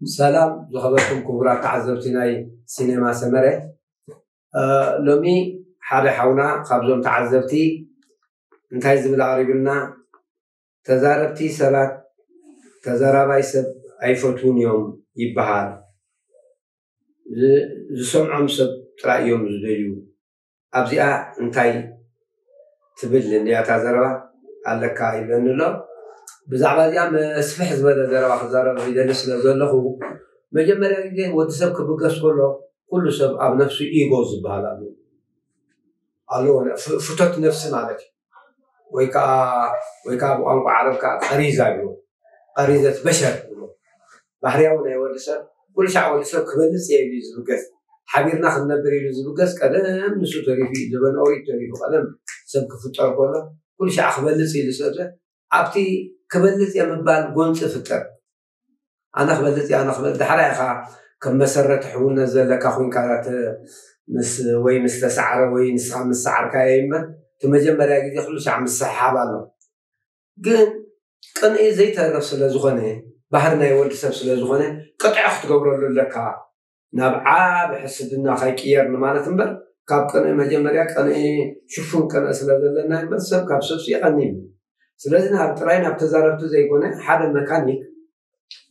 ሰላም ዝኸበርኩም ክቡራት ተዓዘብቲ ናይ ሲኔማ ሰመረ። እ፣ ሎሚ ሓደ ሓውና ካብዞም ተዓዘብቲ እንታይ ዝብል ኣቕሪቡልና? ተዛረብቲ ሰባት ተዛራባይ ሰብ ኣይፈትዉን እዮም ይበሃል። ዝ-፣ ዝሰምዖም ሰብ ጥራይ እዮም ዝደልዩ። ኣብዚኣ እንታይ ትብል እንድያ እታ ዘረባ ኣለካ ይብለኒ ኣሎ። ብዛዕባ እዚኣ መስፍሕ ዝበለ ዘረባ ክዛረብ ይደሊ ስለ ዘለኹ፣ መጀመርያ ግዜ ወዲ ሰብ ክብገስ ከሎ ኩሉ ሰብ ኣብ ነፍሱ ኢጎ ዝበሃል ኣሎ። ኣለዎ፣ ፍ-፣ ፍቶት ነፍሲ ማለት እዩ። ወይ ከዓ፣ ወይ ከዓ ብቋንቋ ዓረብ ከዓ ቀሪዛ ይብሉ። ቀሪዘት በሸር ይብሉ። ባህርያዊ ናይ ወዲ ሰብ፣ ኩሉ ሻዕ ወዲ ሰብ ክበልጽ እየ ኢሉ እዩ ዝብገስ። ሓቢርና ክንነብር ኢሉ ዝብገስ ቀደም ንሱ ተሪፉ እዩ። ዘበን ኦሪት ተሪፉ ቀደም ሰብ ክፍጠር ከሎ ኩሉ ሻዕ ክበልጽ ኢሉ ሰብ ዘ-፣ ኣብቲ ክበልጽ እየ ምባል ጎንጺ ፍጠር። ኣነ ክበልጽ እየ፣ ኣነ ክበልጽ፣ ዳሕራይ ኢኻ ከም መሰረት ሕውነት ዘለካ ኮይንካ ተ-፣ ምስ፣ ወይ ምስ ተሰዓረ ወይ ንስኻ ምስ ሰዓርካ እየ እምበር፣ እቲ መጀመርያ ግዜ ኩሉ ሻዕ ምስሕሓብ ኣሎ። ግን ቅንኢ ዘይተርፍ ስለ ዝኾነ፣ ባህሪ ናይ ወዲ ሰብ ስለ ዝኾነ፣ ቅጥዒ ክትገብረሉ ኣለካ። ናብ ዓቢ ሕስድና ከይቅየር ንማለት እምበር፣ ካብ ቅንኢ መጀመርያ ቅንኢ፣ ሽፉን ቅንኢ ስለ ዘለና እምበር፣ ሰብ ካብ ሰብሱ ይቐንእ እዩ። ስለዚ ናብ ጥራይ ናብ ተዛረብቲ ዘይኮነ፣ ሓደ መካኒክ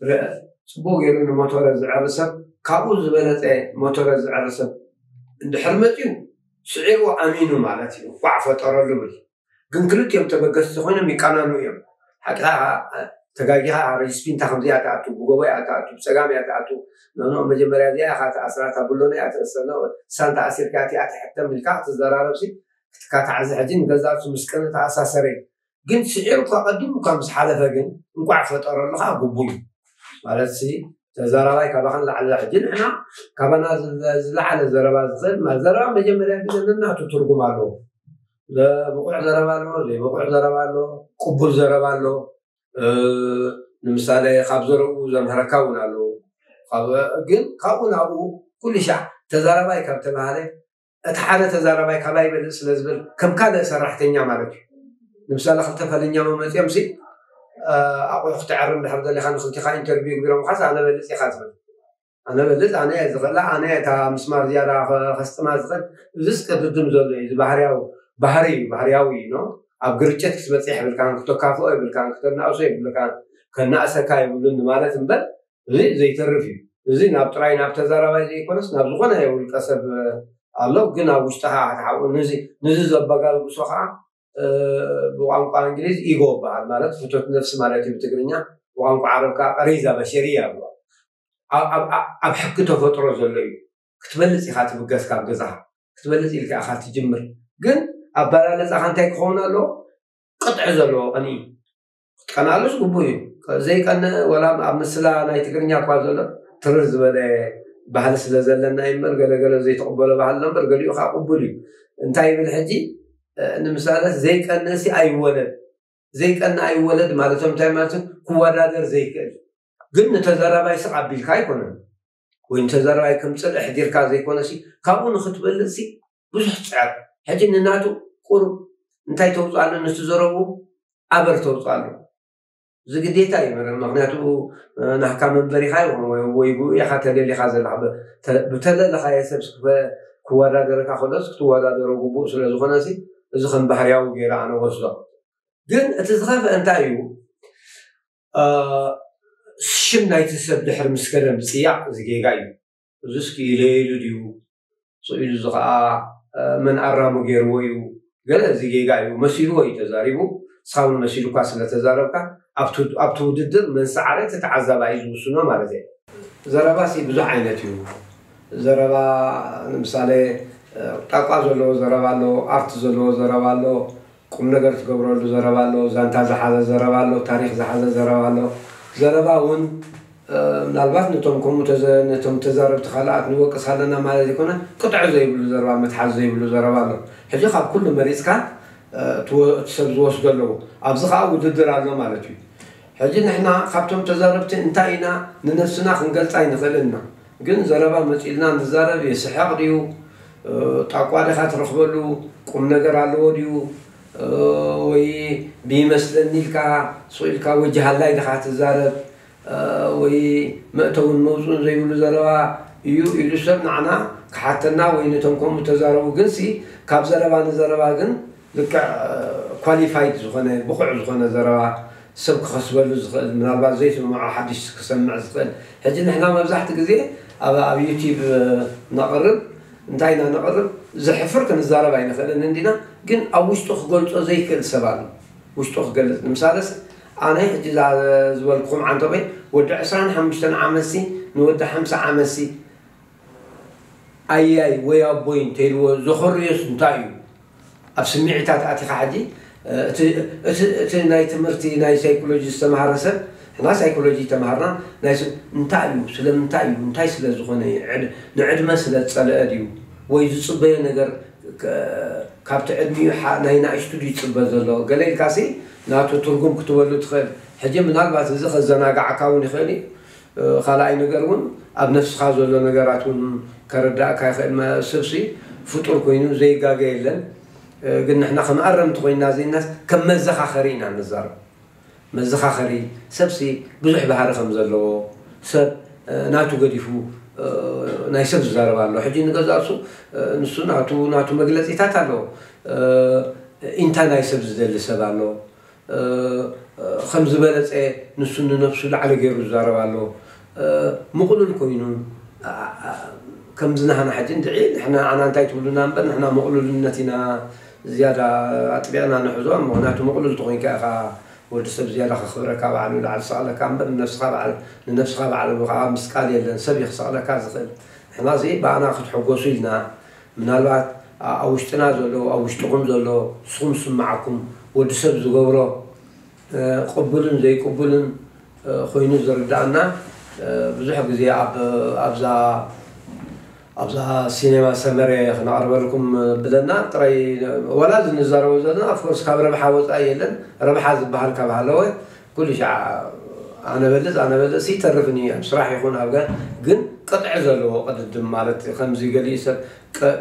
ረ-፣ ጽቡቕ ገይሩ ንሞቶረ ዝዕሪ ሰብ፣ ካብኡ ዝበለጸ ሞቶረ ዝዕሪ ሰብ እንድሕር መጺኡ፣ ስዒርዎ ኣሚኑ ማለት እዩ። ኳዕ ፈጠረሉ ብል። ግን ክልቲኦም ተበገስቲ ኮይኖም ይቀናኑ እዮም። ሓቂኻ፣ ተጋጊኻ፣ ሬጅስፒንታ ከምዚኣ ትኣቱ፣ ብጎቦ እያ ትኣቱ፣ ብጸጋም እያ ትኣቱ። ኖ፣ ኖ፣ መጀመርያ እዚኣ ኢኻ ትኣስራ፣ እታ ብሎነ እያ ትእሰር፣ ኖ፣ ሳንታ ኣሲርካ እቲኣ ትሕተም ኢልካ ክትዘራረብሲ፣ ክትካታዕዚ ሕጂ ንገዛእቱ ምስ ቅንኢ ተኣሳሰረ። ግን ስዒሩ እኳ ቀዲሙ እኳ ምስ ሓለፈ ግን እንቋዕ ፈጠረሉ ከዓ ግቡእ እዩ። ማለት ሲ ተዛራባይ ካባኻን ላዕሊ ሕጂ ንሕና ካባና ዝለ-፣ ዝለዓለ ዘረባ ዝኽእል ማለት ዘረባ መጀመርያ ግዜ ነናቱ ትርጉም ኣለዎ። ዘ-፣ ብቑዕ ዘረባ ኣለዎ፣ ዘይብቑዕ ዘረባ ኣለዎ፣ ቅቡል ዘረባ ኣለዎ። እ፣ ንምሳሌ ካብ ዘረብኡ ዘምሃረካ እውን ኣለዎ። ካብ፣ ግን ካብኡ ናብኡ ኩሉ ሻዕ ተዛራባይ ካብ ተባሃለ እቲ ሓደ ተዛራባይ ካባይ ይበልጽ ስለ ዝብል ከም ካልእ ሰራሕተኛ ማለት እዩ። ንምሳሌ ክልተ ፈልኛሞ መጺኦም ሲ፣ እ፣ ኣቑሑ ክትዕርም ድሕር ደሊኻ ንክልቲኻ ኢንተርቪው ግቢሮም ኻስ ኣነ በልጽ ኢኻ ትብል። ኣነ በልጽ፣ ኣነ እየ ዝኽእላ፣ ኣነ እየ እታ ምስማር ዝያዳ ከ-፣ ከስጥማ ዝኽእል። እዚስ ቅድድም ዘሎ እዩ። እዚ ባህርያዊ፣ ባህሪ እዩ፣ ባህርያዊ እዩ፣ ኖ? ኣብ ግርጭት ክትበጽሕ የብልካን፣ ክተካፍኦ የብልካን፣ ክተናእሶ የብልካን፣ ከናእሰካ የብሉን ንማለት እምበር፣ እዚ ዘይተርፍ እዩ። እዚ ናብ ጥራይ ናብ ተዛራባይ ዘይኮነስ ናብ ዝኾነ ውልቀ ሰብ ኣሎ። ግን ኣብ ውሽጥኻ ክትሓብኦ፣ ነዚ፣ ነዚ ዘበጋግሶ ኸዓ፣ እ፣ ብቋንቋ እንግሊዝ ኢጎ ይበሃል፣ ማለት ፍቶት ነፍሲ ማለት እዩ ብትግርኛ። ብቋንቋ ዓረብ ከዓ ቀሪዛ በሸርያ ይብሎ። ኣብ፣ ኣብ፣ ኣብ፣ ኣብ ሕጊ ተፈጥሮ ዘሎ እዩ። ክትበልጽ ኢኻ ትብገስ ካብ ገዛኻ። ክትበልጽ ኢልካ ኢኻ ትጅምር። ግን ኣበላለጻኻ እንታይ ክኸውን ኣለዎ? ቅጥዒ ዘለዎ ቅንኢ። ክትቀንኣሉስ ግቡእ እዩ። ዘይቀንእ ወላ ኣብ ምስላ ናይ ትግርኛ እኳ ዘሎ ትርር ዝበለ ባህሊ ስለ ዘለና እዩ እምበር፣ ገለ ገለ ዘይተቕበሎ ባህሊ ኣሎ እምበር፣ ገሊኡ ከዓ ቅቡል እዩ። እንታይ ይብል ሕጂ? እ፣ ንምሳሌ ዘይቀንእሲ ኣይወለድ። ዘይቀንእ ኣይወለድ ማለቶም እንታይ ማለት እዩ? ክወዳደር ዘይክእል። ግን ንተዛራባይ ስቕ ኣቢልካ ኣይኮነን። ወይ ንተዛራባይ ከም ጽልኢ ሕዲርካ ዘይኮነሲ፣ ካብኡ ንኽትበልጽሲ ብዙሕ ጽዕር። ሕጂ ንናቱ ቁሩብ እንታይ ተውጽኣሉ፣ ንዝተዘረቡ ኣበር ተውጽኣሉ። እዚ ግዴታ እዩ። ምክንያቱ፣ እ፣ ናህካ መንበሪኻ ይኹን ወይ፣ ወይ ብኡ ኢኻ ተለሊኻ ዘለኻ። ብ-፣ ተ-፣ ብተለለኻዮ ሰብ ክበ-፣ ክወዳደረካ ከሎስ ክትወዳደሮ ግቡእ ስለ ዝኾነሲ፣ እዚ ከም ባህርያዊ ገይረ ኣነ ወስዶ። ግን እቲ ዝኸፍአ እንታይ እዩ? እ፣ ሽም ናይቲ ሰብ ድሕሪ ምስከደ ምጽያቕ እዚ ጌጋ እዩ። እዚስ ክኢለ ኢሉ ድዩ? ስቕ ኢሉ እዚ ኸዓ፣ እ፣ መን ኣራሙ ገይርዎ እዩ? ገለ እዚ ጌጋ እዩ። መሲልዎ እዩ ተዛሪቡ። ንስኻ እውን መሲሉካ ስለ ተዛረብካ፣ ኣብቲ፣ ኣብቲ ውድድር መን ሰዓረ እቲ ተዓዛባይ እዩ ዝውስኖ ማለት እዩ። ዘረባሲ ብዙሕ ዓይነት እዩ። ዘረባ ንምሳሌ፣ እ፣ ጣቋ ዘለዎ ዘረባ ኣሎ፣ ኣርት ዘለዎ ዘረባ ኣሎ፣ ቁም ነገር ትገብረሉ ዘረባ ኣሎ፣ ዛንታ ዝሓዘ ዘረባ ኣሎ፣ ታሪኽ ዝሓዘ ዘረባ ኣሎ። ዘረባ እውን፣ እ፣ ምናልባት ነቶም ከምኡ ተዘ-፣ ነቶም ተዛረብቲ ካልኣት ንወቅስ ኣለና ማለት ኣይኮነ፣ ቅጥዒ ዘይብሉ ዘረባ፣ መትሓዚ ዘይብሉ ዘረባ ኣሎ። ሕጂ ካብ ኩሉ መሪጽካ፣ እ፣ ትወ-፣ እቲ ሰብ ዝወስዶ ኣለዎ። ኣብዚ ኸዓ ውድድር ኣሎ ማለት እዩ። ሕጂ ንሕና ካብቶም ተዛረብቲ እንታይ ኢና ንነፍስና ክንገልጻ ኣይንኽእልን ኢና። ግን ዘረባ መጺእልና ንዛረብ፣ የስሕቕ ድዩ? እ፣ ጣቋ ዲኻ ትረኽበሉ? ቁም ነገር ኣለዎ ድዩ? እ፣ ወይ ብይመስለኒ ኢልካ ሱቕ ኢልካ ወይ ጀሃላይ ዲኻ ትዛረብ? ወይ መእተውን መውፅኡን ዘይብሉ ዘረባ እዩ ኢሉ ሰብ ንዓና ክሓተና ወይ ነቶም ከምኡ ተዛረቡ። ግንሲ ካብ ዘረባ ንዘረባ ግን ልክዕ ኳሊፋይድ ዝኾነ ብቑዕ ዝኾነ ዘረባ ሰብ ክኸስበሉ ዝኽእል፣ ምናልባት ዘይሰምዖ ሓድሽ ክሰምዕ ዝኽእል። ሕጂ ንሕና መብዛሕቲ ግዜ ኣብ ኣብ ዩቲብ ነቕርብ እንታይ ኢና ነቕርብ? ዘሕፍር ክንዛረብ ኣይንኽእልን እንዲና፣ ግን ኣብ ውሽጡ ክገልጾ ዘይክእል ሰብ ኣሎ። ውሽጡ ክገልጽ ንምሳለስ ኣነ ሕጂ እዛ ዝበልኩኹም ዓንተበይ ወዲ ዕስራን ሓሙሽተን ዓመትሲ ንወዲ ሓምሳ ዓመትሲ ኣያይ ወይ ኣቦይ እንተይልዎ ዘኸርዮስ እንታይ እዩ? ኣብ ስምዒታት ኣቲኻ ሕጂ እቲ ናይ ትምህርቲ ናይ ሳይኮሎጂ ዝተምሃረ ሰብ፣ ንሕና ሳይኮሎጂ ተምሃርና፣ ናይ እንታይ እዩ፣ ስለምንታይ እዩ፣ እንታይ ስለ ዝኾነ እዩ፣ ንዕድመ ስለ ዝጸለአ ድዩ ወይ ዝጽበዮ ነገር ካብቲ ዕድሚኡ ናይ ናእሽቱ ድዩ ይጽበ ዘሎ ገለ ኢልካሲ ናቱ ትርጉም ክትበሉ ትኽእል። ሕጂ ምናልባት እዚ ከዘናጋዓካ እውን ይኽእል እዩ። ካልኣይ ነገር እውን ኣብ ነፍስኻ ዘሎ ነገራት እውን ከረዳእካ ይኽእል። ሰብሲ ፍጡር ኮይኑ ዘይጋገ የለን። ግን ንሕና ከም ኣረምቲ ኮይና ዘይናስ ከም መዘኻኸሪ ኢና ንዛረብ። መዘኻኸሪ ሰብሲ ብዙሕ ባህሪ ከም ዘለዎ ሰብ ናቱ ገዲፉ ናይ ሰብ ዝዛረብ ኣሎ። ሕጂ ንገዛእሱ ንሱ ናቱ ናቱ መግለፂታት ኣለዎ። ኢንታ ናይ ሰብ ዝደሊ ሰብ ኣሎ። ከም ዝበለፀ ንሱ ንነብሱ ላዕሊ ገይሩ ዝዛረብ ኣሎ። ምቕሉል ኮይኑ ከምዚ ናህና ሕጂ እንድዒ ንሕና ኣና እንታይ ትብሉና እምበር ንሕና ምቕሉልነት ኢና ዝያዳ ኣጥቢቕና ንሕዞ። ምኽንያቱ ምቕሉል ተኾይንካ ኢኻ ወዲ ሰብ ዝያዳ ከኽብረካ ባዕሉ ላዕሊ ሰቕለካ እምበር ንነብስኻ ባዕል ንነብስኻ ባዕሉ ከዓ ምስቃል የለን ሰብ እዩ ክሰቕለካ ዝኽእል። ንሕና እዚ ብኣና ክትሕጎሱ ኢልና ምናልባት ኣብ ውሽጥና ዘሎ ኣብ ውሽጥኹም ዘሎ ንስኹም ዝስምዓኩም ወዲ ሰብ ዝገብሮ ቅቡልን ዘይቅቡልን ኮይኑ ዝርዳእና ብዙሕ ግዜ ኣብዛ ኣብዛ ሲኔማ ሰመረ ክነቕርበልኩም ብለና ጥራይ ወላ እዚ ንዛረቦ ዘለና ኣፍኮርስ ካብ ረብሓ ወፃኢ የለን። ረብሓ ዝበሃል ካብ ሃለወ ኩሉ ሻዕ ኣነበልፅ ኣነበልፅ ይተርፍኒ ኣብ ስራሕ ይኹን ኣብ ግን ቅጥዒ ዘለዎ ቅድድም ማለት ከምዚ ገሊኡ ሰብ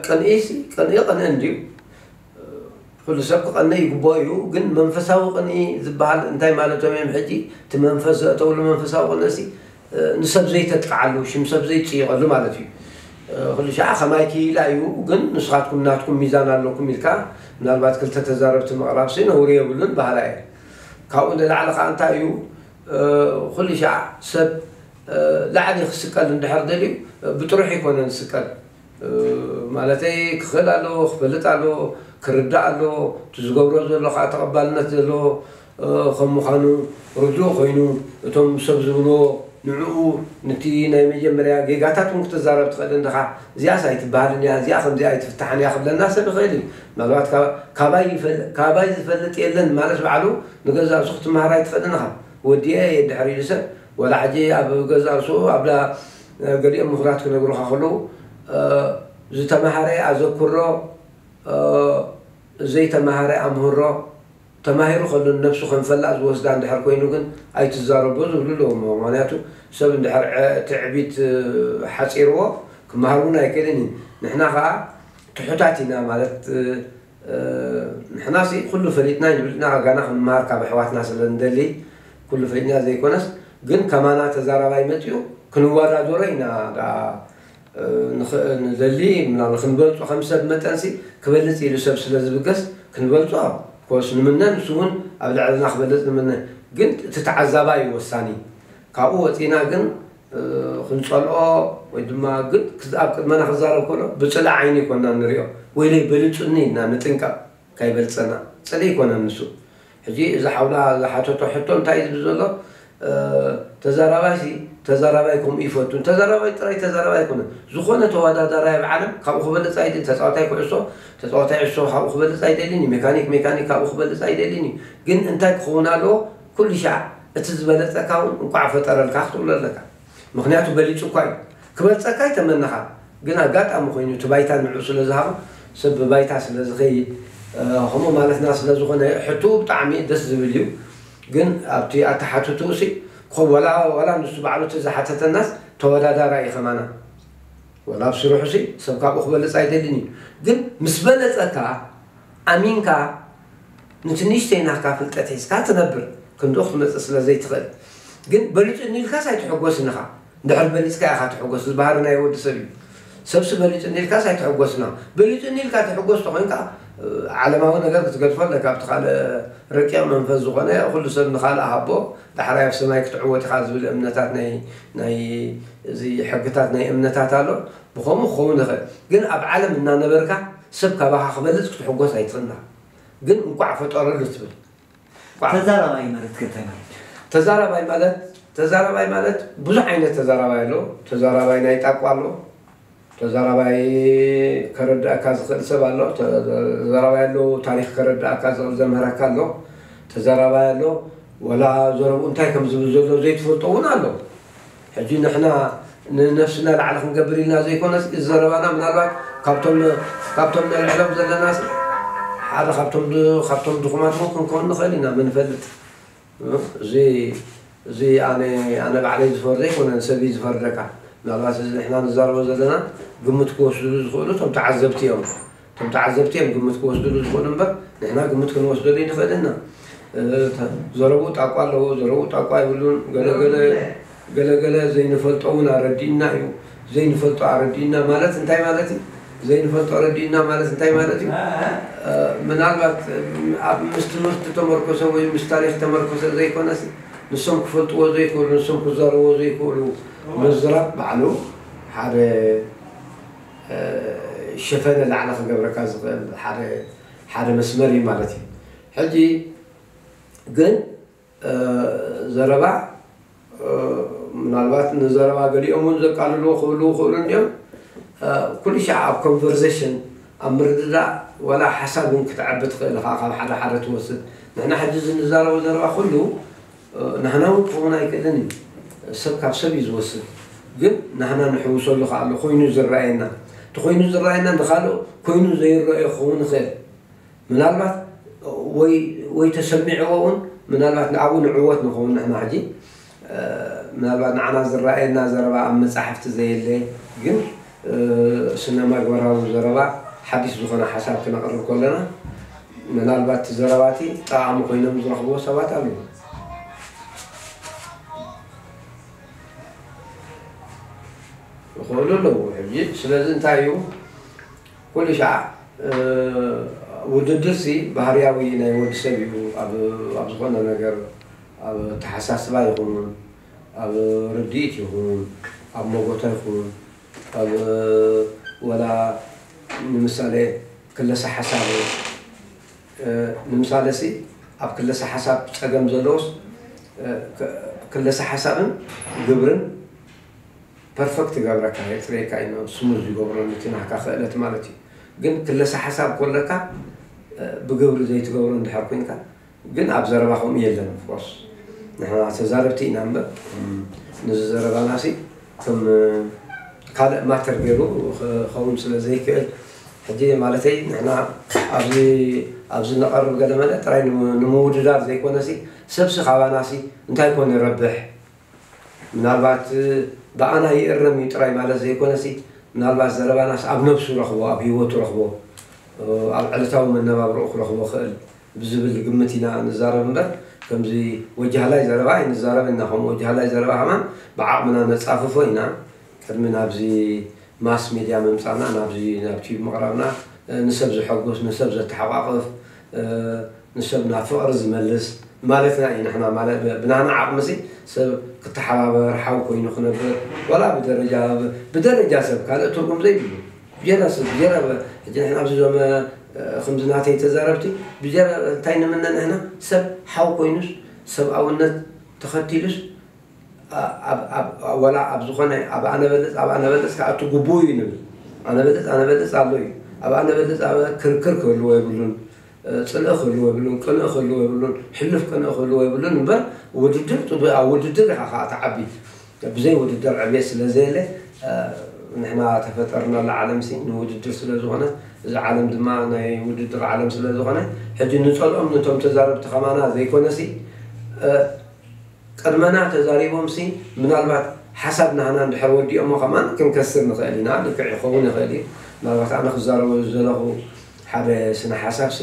ቅንኢ ቅንኢ ቅንኢ እንድዩ። ኩሉ ሰብ ክቐንእ ይግብኦ እዩ። ግን መንፈሳዊ ቅንኢ ዝበሃል እንታይ ማለቶም እዮም? ሕጂ እቲ መንፈስ ዘእተውሉ መንፈሳዊ ቅንእሲ ንሰብ ዘይተጥቅዓሉ ሽም ሰብ ዘይፅይቐሉ ማለት እዩ። ኩሉ ሻዓ ከማይ ክኢላ እዩ። ግን ንስኻትኩም ናትኩም ሚዛን ኣለኩም ኢልካ ምናልባት ክልተ ተዛረብቲ ምቕራብሲ ነውሪ የብሉን በሃላ እየ። ካብኡ ንላዕሊ ከዓ እንታይ እዩ? ኩሉ ሻዕ ሰብ ላዕሊ ክስቀል እንድሕር ደልዩ ብጥሩሕ ይኮነ ዝስቀል። ማለተይ ክኽእል ኣለዎ፣ ክፈልጥ ኣለዎ፣ ክርዳእ ኣለዎ። እቲ ዝገብሮ ዘሎ ከዓ ተቐባልነት ዘለዎ ከም ምዃኑ ርዱእ ኮይኑ እቶም ሰብ ዝብልዎ ንዕኡ ንቲ ናይ መጀመርያ ጌጋታት እውን ክትዛረብ ትኽእል እንድኻ። እዚኣስ ኣይትበሃልን እያ፣ እዚኣ ከምዚኣ ኣይትፍታሕን እያ ክብለና ሰብ ይኽእል እዩ። ምናልባት ካባይ ዝፈልጥ የለን ማለት ባዕሉ ንገዛእ ርእሱ ክትመሃር ኣይትኽእልን ኢኻ። ወዲአ እየ ድሕር ኢሉ ሰብ ወላ ሕጂ ኣብ ገዛእ ርእሱ ኣብላ ገሊኦም ምሁራት ክነግሩኻ ከለዉ ዝተማሃረ ኣዘክሮ ዘይተማሃረ ኣምህሮ ተማሂሩ ከሎ ነብሱ ከም ፈላጥ ዝወስዳ እንድሕር ኮይኑ ግን ኣይትዛረቦ ዝብሉ ኣለዎም። ምክንያቱ ሰብ እንድሕር ትዕቢት ሓፂርዎ ክመሃር እውን ኣይክእልን እዩ። ንሕና ከዓ ትሑታት ኢና ማለት ንሕናሲ ኩሉ ፈሊጥና ይብልና ጋና ክንመሃር ካብ ኣሕዋትና ስለ ንደሊ ኩሉ ፈሊጥና ዘይኮነስ ግን ከማና ተዛራባይ መፅኡ ክንወዳደሮ ኢና ንኽንበልፆ ከም ሰብ መጠንሲ ክበልፅ ኢሉ ሰብ ስለ ዝብገስ ክንበልፆ ኮስ ንምነ ንሱ እውን ኣብ ልዕልና ክበልፅ ንምነ ግን እቲ ተዓዛባይ እዩ ወሳኒ ካብኡ ወፂና ግን ክንፀልኦ ወይ ድማ ግን ኣብ ቅድመና ክዛረብ ከሎ ብፅላእ ዓይኒ ይኮና ንሪኦ ወይለይ በልፁኒ ኢልና ንጥንቀቕ ካይበልፀና ፅልኢ ይኮነ ንሱ ሕጂ እዚ ሓውና ዝሓተቶ ሕቶ እንታይ እዩ ዝብል ዘሎ ተዛራባይ ሲ ተዛራባይ ከምኡ ይፈቱ ተዛራባይ ጥራይ ተዛራባይ ኣይኮነ ዝኾነ ተወዳዳራይ ኣብ ዓለም ካብኡ ክበልፅ ኣይደልን ተፃዋታይ ኩዕሶ ተፃዋታይ ዕሶ ካብኡ ክበልፅ ኣይደልን እዩ ሜካኒክ ሜካኒክ ካብኡ ክበልፅ ኣይደልን እዩ ግን እንታይ ክኸውን ኣለዎ ኩሉ ሻዕ እቲ ዝበለፀካ እውን እንኳዕ ፈጠረልካ ክትብሎ ኣለካ ምኽንያቱ በሊፁ እኳ እዩ ክበልፀካ ኣይተመነኻ ግን ኣጋጣሚ ኮይኑ እቲ ባይታ ንዑ ስለ ዝሃቦ ሰብ ብባይታ ስለ ዝኸይድ ከምኡ ማለትና ስለ ዝኾነ ሕቱ ብጣዕሚ ደስ ዝብል እዩ ግን ኣብቲ ኣተሓትትኡ ሲ ወላ ወላ ንሱ ባዕሉ እቲ ዝሓተተናስ ተወዳዳራ እዩ ከማና ወላ ኣብ ስርሑ ሲ ሰብ ካብኡ ክበልፅ ኣይደልን እዩ ግን ምስ በለፀካ ኣሚንካ ንትንሽተይ ናካ ፍልጠት ሒዝካ ትነብር ክንዶ ክትመፅእ ስለ ዘይትኽእል ግን በሊጹኒ ኢልካስ ኣይትሕጎስን ኢኻ። እንድሕር በሊጽካ ኢኻ ትሕጎስ። እዚ ባህሪ ናይ ወዲ ሰብ እዩ። ሰብሲ በሊጹኒ ኢልካስ ኣይትሕጎስን ኢኻ። በሊጹኒ ኢልካ ትሕጎስ ተኾይንካ፣ እ፣ ዓለማዊ ነገር ክትገድፎ ኣለካ። ኣብቲ ካልእ ረቂቕ መንፈስ ዝኾነ፣ ኩሉ ሰብ ንኻልእ ሃቦ፣ ዳሕራይ ኣብ ሰማይ ክትዕወት ኢኻ ዝብል እምነታት ናይ፣ ናይ፣ እዚ ሕግታት ናይ እምነታት ኣሎ። ብኸምኡ ክኸውን ይኽእል። ግን ኣብ ዓለም እናነበርካ ሰብ ካባኻ ክበልጽ ክትሕጎስ ኣይትኽእልና። ግን እንቋዕ ፈጠረሉ ትብል። እንቋዕ ተዛራባይ ማለት ከ እንታይ ማለት እዩ? ተዛራባይ ማለት፣ ተዛራባይ ማለት ብዙሕ ዓይነት ተዛራባይ ኣሎ። ተዛራባይ ናይ ጣቋ ኣሎ። ተዛራባይ ከረድኣካ ዝኽእል ሰብ ኣሎ። ተዛራባይ ኣሎ፣ ታሪኽ ከረድኣካ ዝኽእል ዘምህረካ ኣሎ። ተዛራባይ ኣሎ፣ ወላ ዘረብኡ እንታይ ከም ዝብል ዘሎ ዘይትፈልጦ እውን ኣሎ። ሕጂ ንሕና ንነፍስና ላዕሊ ክንገብር ኢልና ዘይኮነስ፣ እዚ ዘረባና ምናልባት ካብቶም፣ ካብቶም ነልዕሎም ዘለና ሓደ ካብቶም ድ-፣ ካብቶም ድኹማት እውን ክንከውን ንኽእል ኢና፣ መን ይፈልጥ? እዚ፣ እዚ ኣነ፣ ኣነ ባዕለይ ዝፈርዶ ኣይኮነን፣ ሰብ እዩ ዝፈርደካ። ምናልባት እዚ ንሕና ንዛረቦ ዘለና ግምት ክወስድሉ ዝኽእሉ እቶም ተዓዘብቲ እዮም። እቶም ተዓዘብቲ እዮም ግምት ክወስድሉ ዝኽእሉ እምበር፣ ንሕና ግምት ክንወስደሉ ኣይንኽእልን ኢና። እ፣ ተ-፣ ዘረብኡ ጣቋ ኣለዎ፣ ዘረብኡ ጣቋ የብሉን፣ ገለ ገለ፣ ገለ ገለ ዘይንፈልጦ እውን ኣረዲእና እዩ። ዘይንፈልጦ ኣረዲእና ማለት እንታይ ማለት እዩ? ዘይንፈልጦ ኣረዲእና ማለት እንታይ ማለት እዩ? እ፣ ምናልባት፣ እ፣ ኣብ ምስ ትምህርቲ ተመርኮሰ ወይ ምስ ታሪኽ ተመርኮሰ ዘይኮነስ፣ ንሶም ክፈልጥዎ ዘይክእሉ፣ ንሶም ክዛረብዎ ዘይክእሉ ምዝራብ ባዕሉ ሓደ፣ እ፣ ሸፈነ ላዕሊ ክገብረካ ዝኽእል ሓደ፣ ሓደ መስመር እዩ ማለት እዩ። ሕጂ ግን፣ እ፣ ዘረባ፣ እ፣ ምናልባት ንዘረባ ገሊኦም እውን ዘቃልልዎ ክህልዉ ይኽእሉ እንዲዮም። እ፣ ኩሉ ሻዕ ኣብ ኮንቨርሴሽን፣ ኣብ ምርድዳእ፣ ዋላ ሓሳብ እውን ክትዕቢ ትኽእል ኢኻ፣ ካብ ሓደ ሓደ ትወስድ። ንሕና ሕጂ እዚ ንዛረቦ ዘረባ ኩሉ፣ እ፣ ናህና እውን ክኸውን ኣይክእልን እዩ። ሰብ ካብ ሰብ እዩ ዝወስድ። ግን ናህና ንሕውሰሉ ከኣ ኣሎ፣ ኮይኑ ዝረኣየና። እቲ ኮይኑ ዝረኣየና ንኻልእ ኮይኑ ዘይረኣዮ ክኸውን ይኽእል። ምናልባት ወይ፣ ወይ ተሰሚዕዎ እውን፣ ምናልባት ንኣብኡ ንዕወት ንኸውን ንሕና ሕጂ። እ፣ ምናልባት ንዓና ዝረኣየና ዘረባ ኣብ መጻሕፍቲ ዘየለ፣ ግን፣ እ፣ ስነ መግበራዊ ዘረባ ሓዲስ ዝኾነ ሓሳብ ክነቕርብ ከለና፣ ምናልባት እቲ ዘረባ እቲ ጠቓሚ ኮይኖም ዝረኽብዎ ሰባት ኣለዉ። ይኽእሉ ኣለዉ። ሕጂ ስለዚ እንታይ እዩ? ኩሉ ሻዕ፣ እ፣ ውድድርሲ ባህርያዊ ናይ ወዲ ሰብ እዩ። ኣብ፣ ኣብ ዝኾነ ነገር፣ ኣብ ኣተሓሳስባ ይኹን፣ ኣብ ርድኢት ይኹን፣ ኣብ መጎታ ይኹን፣ ኣብ ወላ ንምሳሌ ክለሰ ሓሳብ፣ እ፣ ንምሳሌ ሲ ኣብ ክለሰ ሓሳብ ጸገም ዘለዎስ፣ እ፣ ክ-፣ ክለሰ ሓሳብን ግብርን ፐርፈክት ይገብረካ፣ የጽርየካ እዩ፣ ስሙዝ ይገብሮ፣ ነቲ ናህካ ክእለት ማለት እዩ። ግን ክለሰ ሓሳብ ኮለካ፣ እ፣ ብግብሪ ዘይትገብሮ እንድሕር ኮንካ፣ ግን ኣብ ዘረባ ከምኡ የለን። ኦፍኮርስ ንሕና ተዛረብቲ ኢና እምበር፣ እም፣ ነዚ ዘረባና ሲ ከም፣ እ፣ ካልእ ማተር ገይሩ ክኸውን ስለ ዘይክእል፣ ሕጂ ማለተይ ንሕና ኣብዚ፣ ኣብዚ ንቐርብ ገለ መለ ጥራይ ንም-፣ ንምውድዳር ዘይኮነ ሲ፣ ሰብሲ ካባና ሲ እንታይ ኮን ይረብሕ? ምናልባት ብኣና ይእረም እዩ ጥራይ ማለት ዘይኮነሲ፣ ምናልባት ዘረባናስ ኣብ ነብሱ ረኽቦ፣ ኣብ ህይወቱ ረኽቦ፣ ኣብ ዕለታዊ መነባብሮኡ ክረኽቦ ክእል ብዝብል ግምት ኢና ንዛረብ እምበር፣ ከምዚ ወጃህላይ ዘረባ ኣይንዛረብን ኢና። ከምኡ ወጃህላይ ዘረባ ከማን ብዓቕምና ነጻፍፎ ኢና። ቅድሚ ናብዚ ማስ ሚድያ ምምጻእና፣ ናብዚ፣ ናብ ቲቪ ምቕራብና፣ እ፣ ንሰብ ዘሐጉስ፣ ንሰብ ዘተሓቋቕፍ፣ እ፣ ንሰብ ናብ ፍቕሪ ዝመልስ ማለትና እዩ። ንሕና ማለት ብ-፣ ብናህና ዓቕምሲ ሰብ ክተሓባበር፣ ሓው ኮይኑ ክነብር፣ ዋላ ብደረጃ፣ ብ-፣ ብደረጃ ሰብ ካልእ ትርጉም ዘይብሉ። ብጀራ ሰብ፣ ብጀራ ብ-፣ ሕጂ ንሕና ኣብዚ ዞም፣ እ፣ ከምዚ ናተይ ተዛረብቲ፣ ብጀራ እንታይ ንምነ ንሕና? ሰብ ሓው ኮይኑስ፣ ሰብኣውነት ተኸቲሉስ፣ ኣ-፣ ኣብ፣ ኣብ፣ ወላ ኣብ ዝኾነ ኣብ ኣነበለጽ፣ ኣብ ኣነበለጽ ክኣቱ ግቡእ እዩ ንብል። ኣነበለጽ፣ ኣነበለጽ ኣሎ እዩ። ኣብ ኣነበለጽ ኣብ ክርክር ክህልዎ የብሉን፣ እ፣ ጽልኢ ክህልዎ የብሉን፣ ቅንኢ ክህልዎ የብሉን፣ ሕሉፍ ቅንኢ ክህልዎ የብሉን እምበር፣ ውድድር ጽቡቕ፣ ኣብ ውድድር ኢኻ ከኣ ትዓቢ። ብዘይ ውድድር ዕብየት ስለ ዘየለ፣ እ፣ ንሕና ተፈጠርናላ ዓለምሲ ንውድድር ስለ ዝኾነ፣ እዚ ዓለም ድማ ናይ ውድድር ዓለም ስለ ዝኾነ፣ ሕጂ ንጸልኦም ነቶም ተዛረብቲ ከማና ዘይኮነሲ፣ እ፣ ቅድመና ተዛሪቦምሲ፣ ምናልባት ሓሳብ ናህና እንድሕር ወዲኦሞ ከማን ክንከስር ንኽእል ኢና፣ ልክዕ ይኸውን ይኽእል እዩ። ምናልባት ኣነ ክዛረቦ ዝደለኹ ሓደ ስነ ሓሳብሲ፣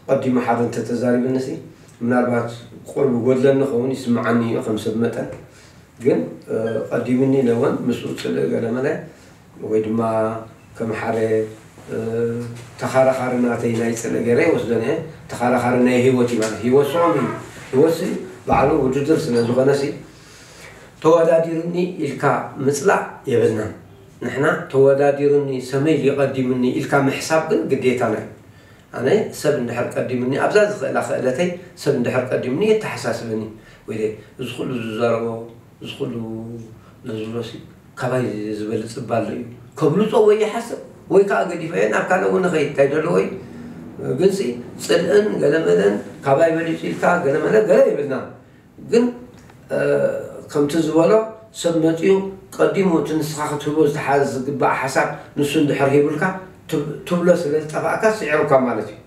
ቀዲሙ ሓደ እንተተዛሪብንሲ፣ ምናልባት ቁርብ ጎድለኒ ኸውን ይስምዓኒ እዩ ከም ሰብ መጠን። ግን ቀዲምኒ ኢለ እውን ምስኡ ፅልእ ገለመለ ወይ ድማ ከም ሓደ ተኻራኻሪ ናተይ ናይ ፅልእ ገይረ ይወስደን እየ። ተኻራኻሪ ናይ ህይወት እዩ ማለት ህይወት ስዑም እዩ። ህይወት ባዕሉ ውድድር ስለ ዝኾነ ሲ ተወዳዲርኒ ኢልካ ምፅላእ የብልናን። ንሕና ተወዳዲርኒ ሰመይ ሊቀዲምኒ ኢልካ ምሕሳብ ግን ግዴታና እዩ። ኣነ ሰብ እንድሕር ቀዲምኒ ኣብዛ ዝኽእላ ክእለተይ ሰብ እንድሕር ቀዲምኒ የተሓሳስበኒ። ወይ እዚ ኩሉ ዝዛረቦ እዚ ኩሉ ለዝብሎሲ ካባይ ዝበልፅ እባ ኣሎ እዩ ከብልፆ ወይ ይሓስብ ወይ ከዓ ገዲፈዮ ናብ ካልእ እውን ንኸይድ እንታይ ደለዎ እዩ። ግንሲ ፅልእን ገለመለን ካባይ በሊፁ ኢልካ ገለመለ ገለ የብልና። ግን ከምቲ ዝበሎ ሰብ መፅኡ ቀዲሙ እቲ ንስኻ ክትህቦ ዝግባእ ሓሳብ ንሱ እንድሕር ሂቡልካ ትብሎ ስለ ዝጠፋእካ ስዒሩካ ማለት እዩ።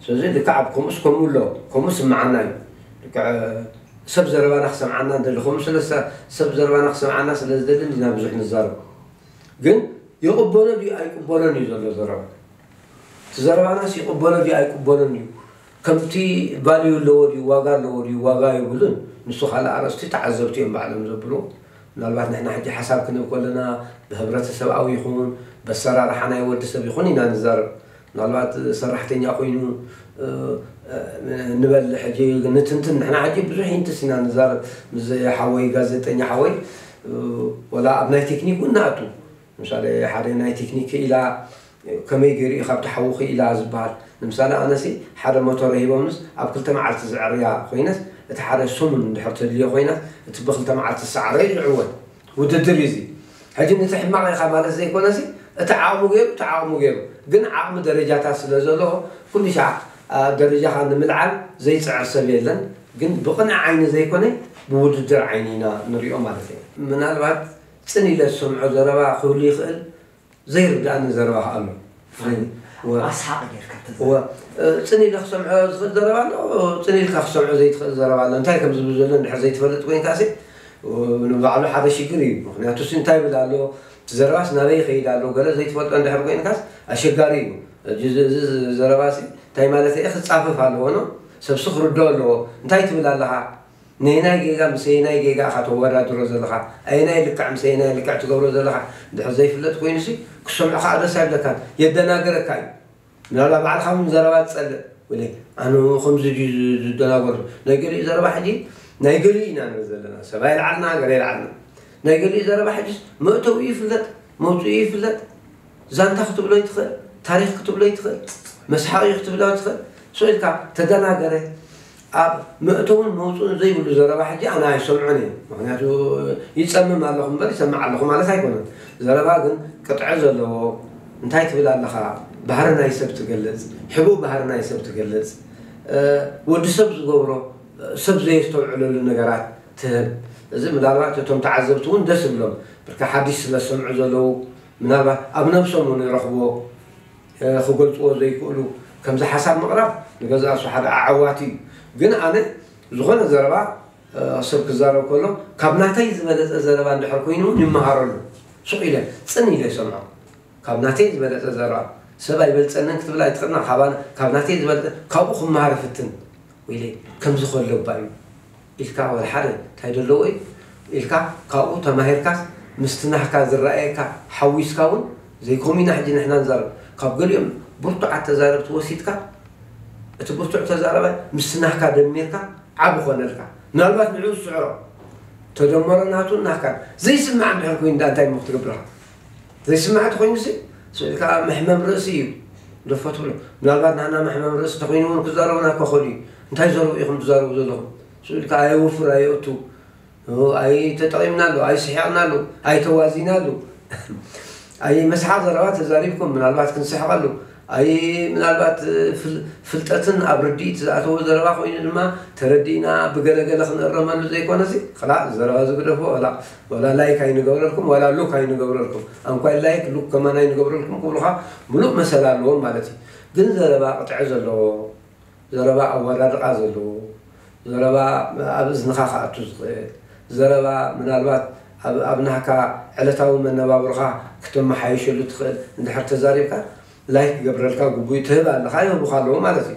ስለዚ ልክዕ ኣብ ከምኡስ ከምኡ ኣሎ ከምኡ ስምዓና እዩ። ልክዕ ሰብ ዘረባና ክሰምዓና እንደሊ ከምኡ ስለ ሰብ ዘረባና ክሰምዓና ስለ ዝደሊ እንዲና ብዙሕ ንዛረብ። ግን ይቕበሎ ድዩ ኣይቅበሎን እዩ ዘሎ ዘረባ። እቲ ዘረባናስ ይቕበሎ ድዩ ኣይቅበሎን እዩ። ከምቲ ቫልዩ ኣለዎ ድዩ ዋጋ ኣለዎ ድዩ ዋጋ የብሉን። ንሱ ካልእ ኣርእስቲ ተዓዘብቲ እዮም ባዕሎም ዘብልዎ። ምናልባት ንሕና ሕጂ ሓሳብ ክንህብ ከለና ብህብረተሰብኣዊ ይኹን በሰራርሓ ናይ ወዲ ሰብ ይኹን ኢና ንዛረብ። ምናልባት ሰራሕተኛ ኮይኑ ንበል ሕጂ ንትንትን ንሕና ሕጂ ብዙሕ ኢንትስ ኢና ንዛረብ ምስ ሓወይ ጋዜጠኛ ሓወይ ወላ ኣብ ናይ ቴክኒክ እውን ንኣቱ። ምሳሌ ሓደ ናይ ቴክኒክ ክኢላ ከመይ ገይሩ እዩ ካብቲ ሓዉ ክኢላ ዝበሃል። ንምሳሌ ኣነሲ ሓደ ሞቶር ሂቦምስ ኣብ ክልተ መዓልቲ ዝዕርያ ኮይነስ እቲ ሓደ ሰሙን እንድሕር ተድልዮ ኮይና እቲ ብክልተ መዓልቲ ዝሰዓረ እዩ ዝዕወት። ውድድር እዩ እዚ። ሕጂ ነቲ ሕማቕ ኢኻ ማለት ዘይኮነሲ እቲ ዓቕሙ ገይሩ እቲ ዓቕሙ ገይሩ ግን ዓቕሚ ደረጃታት ስለ ዘለዎ ኩሉ ሻዕ ኣብ ደረጃኻ ንምልዓል ዘይፅዕር ሰብ የለን። ግን ብቕንዕ ዓይኒ ዘይኮነ ብውድድር ዓይኒ ኢና ንሪኦ ማለት እዩ። ምናልባት ፅን ኢለ ዝሰምዖ ዘረባ ክህሉ ይኽእል ዘይርዳእኒ ዘረባ ከኣ ኣሎ። ኣስሓቂ ጌርካ እወ፣ ጽን ኢለ ክሰምዖ ዝኽእል ዘረባ ኣሎ፣ ጽን ኢልካ ክሰምዖ ዘይትኽእል ዘረባ ኣሎ። እንታይ ከም ዝብል ዘሎ እንድሕር ዘይትፈልጥ ኮይንካ ሲ ንባዕሉ ሓደ ሽግር እዩ። ምክንያቱ ሲ እንታይ ይብል ኣሎ፣ እቲ ዘረባስ ናበይ ይኸይድ ኣሎ፣ ገለ ዘይትፈልጦ እንድሕር ኮይንካስ ኣሸጋሪ እዩ። እዚ ዘረባ ሲ እንታይ ማለት እየ ክጻፈፍ ኣለዎ ነው፣ ሰብሲ ክርድኦ ኣለዎ። እንታይ ትብል ኣለኻ? ነየናይ ጌጋ ምስ ኣየናይ ጌጋ ኢኻ ተወዳድሮ ዘለኻ? ኣየናይ ልክዕ ምስ ኣየናይ ልክዕ ትገብሮ ዘለኻ እንድሕር ዘይፍለጥ ኮይኑሲ ክሰምዖ ከዓ ደስ ኣይብለካን፣ የደናግረካ እዩ። ምናልባት ባዕልኻ እውን ዘረባ ትጸልእ። ወለ ኣነ ከምዚ ድዩ ዝደናገር? ናይ ገሊኡ ዘረባ ሕጂ ናይ ገሊኡ ኢና ንብል ዘለና። ሰብ ኣይልዓልና፣ ገለ ኣይልዓልና። ናይ ገሊኡ ዘረባ ሕጂስ መእተዊ ይፍለጥ፣ መውፅኡ ይፍለጥ። ዛንታ ክትብሎ ይትኽእል፣ ታሪኽ ክትብሎ ይትኽእል፣ መስሓቂ ክትብሎ ትኽእል። ሶ ኢልካ ተደናገረ። ኣብ መእተውን መውፅኡን ዘይብሉ ዘረባ ሕጂ ኣነ ኣይሰምዖን እየ። ምክንያቱ ይፀምም ኣለኹ እምበር ይሰምዕ ኣለኹ ማለት ኣይኮነን። ዘረባ ግን ቅጥዒ ዘለዎ እንታይ ትብል ኣለኻ? ባህሪ ናይ ሰብ ትገልፅ፣ ሕቡእ ባህሪ ናይ ሰብ ትገልፅ፣ ወዲ ሰብ ዝገብሮ ሰብ ዘየስተውዕለሉ ነገራት ትህብ። እዚ ምናልባት እቶም ተዓዘብቲ እውን ደስ ይብሎም። ብርካ ሓዲሽ ስለ ዝሰምዑ ዘለዉ ምናልባት ኣብ ነብሶም እውን ይረኽብዎ። ክገልፅዎ ዘይክእሉ ከምዚ ሓሳብ ምቕራብ ንገዛእሱ ሓደ ኣዓዋቲ እዩ። ግን ኣነ ዝኾነ ዘረባ ሰብ ክዛረብ ከሎ ካብ ናተይ ዝበለፀ ዘረባ እንድሕር ኮይኑ እውን ይመሃረሉ። ሱቕ ኢለ ፅን ኢለ ይሰምዖ። ካብ ናተይ ዝበለፀ ዘረባ ሰብ ኣይበልፀንን ክትብል ኣይትኽእልና። ካብ ናተይ ዝበለፀ ካብኡ ክመሃር ይፍትን። ወይለይ ከምዚ ከሎ እባ እዩ ኢልካ ወላ ሓደ እንታይ ደለዎ እዩ ኢልካ ካብኡ ተማሂርካስ ምስቲ ናህካ ዝረኣየካ ሓዊስካ እውን ዘይኮሚና ሕጂ ንሕና ንዛረብ ካብ ገሊኦም ብርቱዓት ተዛረብቲ ወሲድካ እቲ ብርቱዕ ተዛረባይ ምስቲ ናህካ ደሚርካ ዓብ ኾነልካ ምናልባት ንዑ ዝስዕሮ ተደመሮ ናቱን ናህካን ዘይስማዕ እንድሕር ኮይኑ ዳ እንታይ እሞ ክትገብርካ ዘይስማዕ ተኮይኑ ሲ ስእልካ መሕመም ርእሲ እዩ ደፎ ትብሎ ምናልባት ናህና መሕመም ርእሲ ተኮይኑ እውን ክዛረቡና ከኸዱ እዩ እንታይ ዘረቡ ኢኹም ትዛረቡ ዘለኹም ስእልካ ኣየውፍር ኣየእቱ ኣይተጠቒምናሉ ኣይስሒቕናሉ ኣይተዋዚናሉ ኣይ መስሓቕ ዘረባ ተዛሪብኩም ምናልባት ክንስሕቐሉ ኣይ ምናልባት ፍልጠትን ኣብ ርድኢት ዝኣተዎ ዘረባ ኮይኑ ድማ ተረዲእና ብገለገለ ክንእረመሉ ዘይኮነሲ ክላእ ዘረባ ዝግደፎ ክላእ ዋላ ላይክ ኣይንገብረልኩም ዋላ ሉክ ኣይንገብረልኩም ኣንኳይ ላይክ ሉክ ከማን ኣይንገብረልኩም ክብሉኻ ሙሉእ መሰል ኣለዎም ማለት እዩ ግን ዘረባ ቅጥዒ ዘለዎ ዘረባ ኣወዳድቓ ዘለዎ ዘረባ ኣብ እዝንኻ ክኣቱ ዝኽእል ዘረባ ምናልባት ኣብ ናህካ ዕለታዊ መነባብሮኻ ክተመሓይሸሉ ትኽእል እንድሕር ተዛሪብካ ላይክ ክገብረልካ ግቡእ ትህብ ኣለኻ ይህቡኻ ኣለዉ ማለት እዩ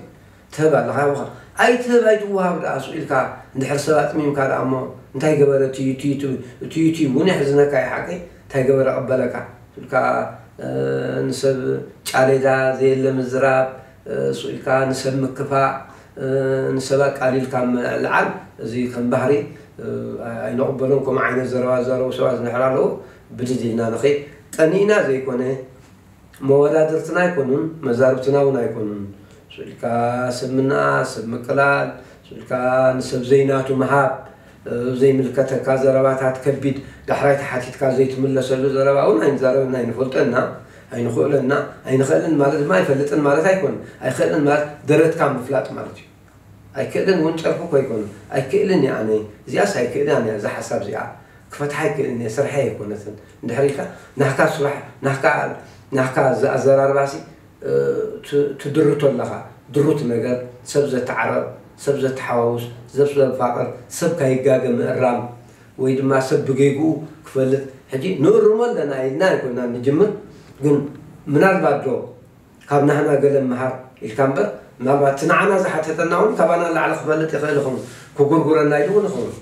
ትህብ ኣለኻ ይህቡኻ ኣይትህብ ኣይትወሃብ ደኣ ስቕ ኢልካ እንድሕር ሰብ ኣጥሚምካ ደኣ እሞ እንታይ ገበረ እቲ ዩቱ- ዩቱ- እቲ ዩቱብ እውን የሕዝነካ እዩ ሓቀይ እንታይ ገበረ ቀበለካ ስቕ ኢልካ እ፣ ንሰብ ጫሌዳ ዘየለ ምዝራብ እ፣ ስቕ ኢልካ ንሰብ ምክፋእ እ፣ ንሰብ ኣቃሊልካ ምልዓል እዚ ከም ባህሪ እ፣ ኣይንቕበሎን ከምኡ ዓይነት ዘረባ ዝዛረቡ ሰባት እንድሕር ኣለዉ ብድድ ኢልና ንኸይድ ቀኒእና ዘይኮነ መወዳድርትና ኣይኮኑን፣ መዛርብትና እውን ኣይኮኑን። ስኢልካ ሰብ ምንኣስ፣ ሰብ ምቅላል፣ ስኢልካ ንሰብ ዘይናቱ ምሃብ፣ ዘይምልከተካ ዘረባታት ከቢድ ዳሕራይ ተሓቲትካ ዘይትምለሰሉ ዘረባ እውን ኣይንዛረብን ኣይንፈልጦን ኢና፣ ኣይንኽእሎን ኢና። ኣይንኽእልን ማለት ድማ ኣይፈልጥን ማለት ኣይኮነን። ኣይኽእልን ማለት ደረትካ ምፍላጥ ማለት እዩ። ኣይክእልን እውን ጨርፊ እኮ ኣይኮነን። ኣይክእልን እየ ኣነ፣ እዚኣስ ኣይክእልን እያ እዛ ሓሳብ እዚኣ ክፈትሓ ኣይክእልን እየ፣ ስርሐይ ኣይኮነትን እንድሕር ኢልካ ናህካ ስራሕ ናህካ ናህካ ኣዘራርባሲ ትድርቶ ኣለኻ። ድሩት ነገር፣ ሰብ ዘተዓረቕ፣ ሰብ ዘተሓዋውስ፣ ሰብ ዘፋቕር፣ ሰብ ካይጋገ ምእራም ወይ ድማ ሰብ ብጌግኡ ክፈልጥ ሕጂ ንእርሞ ኣለና ኢልና ኣይኮናን ንጅምር። ግን ምናልባት ዶ ካብ ናህና ገለ ምሃር ኢልካ እምበር ምናልባት እቲ ንዓና ዝሓተተና እውን ካባና ንላዕሊ ክፈልጥ ይኽእል ይኸውን። ክጉርጉረና ኢሉ እውን ይኸውን።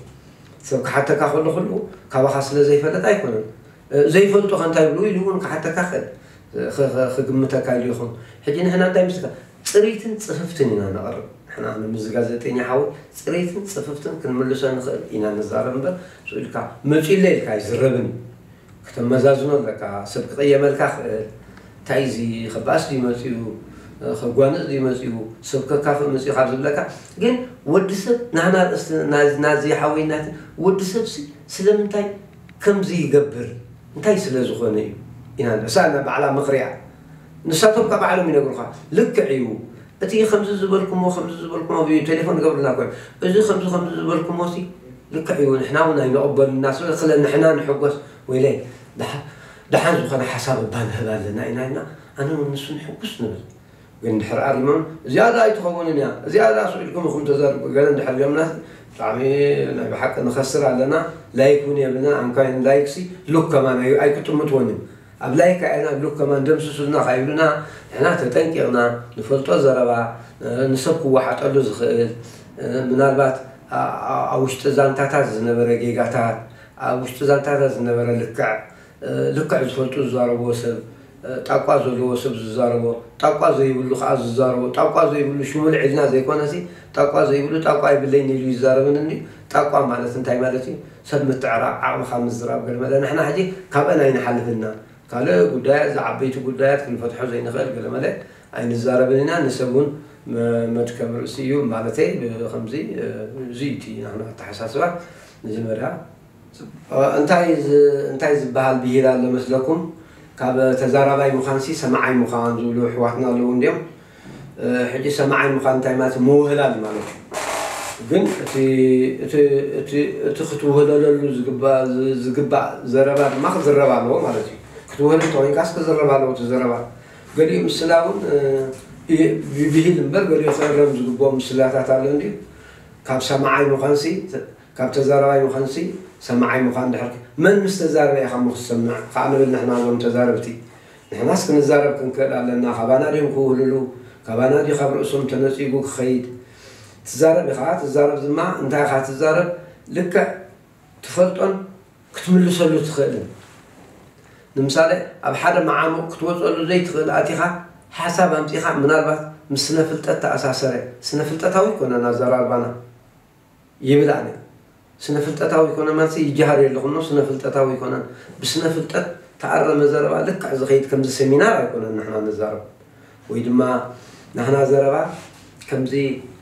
ሰብ ክሓተካ ከሎ ኩሉ ካባኻ ስለ ዘይፈልጥ ኣይኮነን። ዘይፈልጡ ከ እንታይ ይብሉ ኢሉ እውን ክሓተካ ክእል ክግምተካ ኢሉ ይኹን። ሕጂ ንሕና እንታይ ምስልካ ፅሪትን ፅፍፍትን ኢና ነቕርብ። ንሕና ንምዚ ጋዜጠኛ ሓወይ ፅሪትን ፅፍፍትን ክንምልሶ ንኽእል ኢና ንዛረብ እምበር ስኢልካ መፂለ ኢልካ ኣይዝረብን። ክተመዛዝኖ ኣለካ። ሰብ ክቕየመልካ ክእል። እንታይ እዚ ከባእስ ድዩ መፅኡ? ከጓንፅ ድዩ መፅኡ? ሰብ ከካፍእ መፅኡ ካብ ዝብለካ ግን ወዲ ሰብ ናህና ርእስ ናዚ ሓወይናት ወዲ ሰብ ስለምንታይ ከምዚ ይገብር እንታይ ስለ ዝኾነ እዩ ኢና ንሳ እና ባዕላ ምኽሪያ ንሳቶም ካብ ባዕሎም ይነግሩኻ ልክዕ እዩ እቲ ከምዚ ዝበልኩሞ ከምዚ ዝበልኩሞ ብዩ ቴሌፎን ገብርና ኮ እዚ ከምዚ ከምዚ ዝበልኩሞ ሲ ልክዕ እዩ ንሕና እውን ኣይንቕበሉና ስለ ክለ ንሕና ንሕጎስ ወይለይ ደሓን ዝኾነ ሓሳብ እባ ንህብ ኣለና ኢና ኢና ኣነ እውን ንሱ ንሕጉስ ንብል ግን ድሕር ኣሪሞም እዚኣ ዳ ኣይትኸውንን እያ እዚኣ ዳ ስዒድኩም ኢኹም ተዘርቡ ገለ እንድሕር ሪኦምና ብጣዕሚ ናይ ብሓቂ ንኸስር ኣለና ላይክ እውን የብልና ኣንኳይን ላይክ ሲ ሉክ ከማን ኣይክጥምትዎን እዩ ኣብ ላይክ ኣየና ሉክ ከማን ደምስሱልና ካይብሉና ንሕና ተጠንቂቕና ንፈልጦ ዘረባ ንሰብ ክወሓጠሉ ዝኽእል ምናልባት ኣብ ውሽጢ ዛንታታት ዝነበረ ጌጋታት ኣብ ውሽጢ ዛንታታት ዝነበረ ልክዕ ልክዕ ዝፈልጡ ዝዛረብዎ ሰብ ጣቋ ዘለዎ ሰብ ዝዛረቦ ጣቋ ዘይብሉ ከዓ ዝዛረቦ ጣቋ ዘይብሉ ሽሙ ልዒልና ዘይኮነሲ ጣቋ ዘይብሉ ጣቋ ይብለይን ኢሉ ይዛረብን እንዲ ጣቋ ማለት እንታይ ማለት እዩ ሰብ ምትዕራቕ ዓቕምኻ ምዝራብ ገለመለ ንሕና ሕጂ ካብአን ኣይንሓልፍና ካልእ ጉዳያት ዝዓበይቲ ጉዳያት ክንፈትሖ ዘይንኽእል ገለመለ ኣይንዛረብን ኢና ንሰብ እውን መድከም ርእሲ እዩ ማለተይ ከምዚ እዚ እቲ ናህና ኣተሓሳስባ መጀመርያ እንታይ እንታይ ዝበሃል ብሂል ኣሎ መስለኩም ካብ ተዛራባይ ምዃንሲ ሰማዓይ ምዃን ዝብሉ ኣሕዋትና ኣለዉ እንዲዮም ሕጂ ሰማዓይ ምዃን እንታይ ማለት ምውህላል ማለት እዩ ግን እቲ ክትውህለለሉ ዝግባእ ዘረባ ድማ ክዝረብ ኣለዎ ማለት እዩ ክትውህል እንተኮይንካስ ክዝረብ ኣለዎ እቲ ዘረባ ገሊኡ ምስላ እውን ብሂል እምበር ገሊኡ ክእረም ዝግብኦ ምስላታት ኣሎ እንዲ ካብ ሰማዓይ ምዃንሲ ካብ ተዛራባይ ምዃንሲ ሰማዓይ ምዃን ድሕር መን ምስ ተዛረበ ኢኻ እሞ ክትሰምዕ ከዓ ንብል ንሕና እዞም ተዛረብቲ ንሕናስ ክንዛረብ ክንክእል ኣለና ካባና ድዮም ክውህልሉ ካባና ድዩ ካብ ርእሶም ተነፂጉ ክኸይድ ትዛረብ ኢኻ ትዛረብ ድማ እንታይ ኢኻ ትዛረብ ልክዕ ትፈልጦን ክትምልሰሉ ትኽእልን ንምሳሌ ኣብ ሓደ መዓሙቕ ክትወፀሉ ዘይትኽእል ኣቲኻ ሓሳብ ኣምፂኻ ምናልባት ምስ ስነ ፍልጠት ተኣሳሰረ ስነ ፍልጠታዊ ይኮነን ኣዘራርባና ይብል ኣነ ስነ ፍልጠታዊ ይኮነ ማለት ይጀሃር የለኹም ነው ስነ ፍልጠታዊ ይኮነን ብስነ ፍልጠት ተኣረመ ዘረባ ልክዕ ዝኸይድ ከምዚ ሰሚናር ኣይኮነን ንሕና ንዛረብ ወይ ድማ ናህና ዘረባ ከምዚ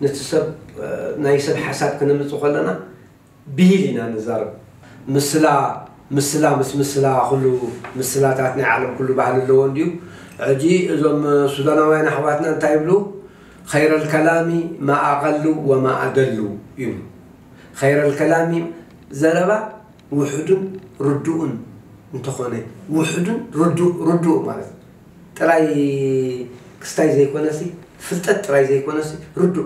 ነቲ ሰብ ናይ ሰብ ሓሳብ ክነምፅ ከለና ብሂል ኢና ንዛረብ ምስላ ምስላ ምስ ምስላ ኩሉ ምስላታት ናይ ዓለም ኩሉ ባህሊ ኣለዎ እንድዩ ሕጂ እዞም ሱዳናውያን ኣሕዋትና እንታይ ይብሉ خير الكلام ما أقل وما أدل ይብሉ خير الكلام ዘረባ ውሑድን ርዱእን እንተኾነ ውሑድን ርዱእ ርዱእ ማለት ጥራይ ክስታይ ዘይኮነሲ ፍልጠት ጥራይ ዘይኮነሲ ርዱእ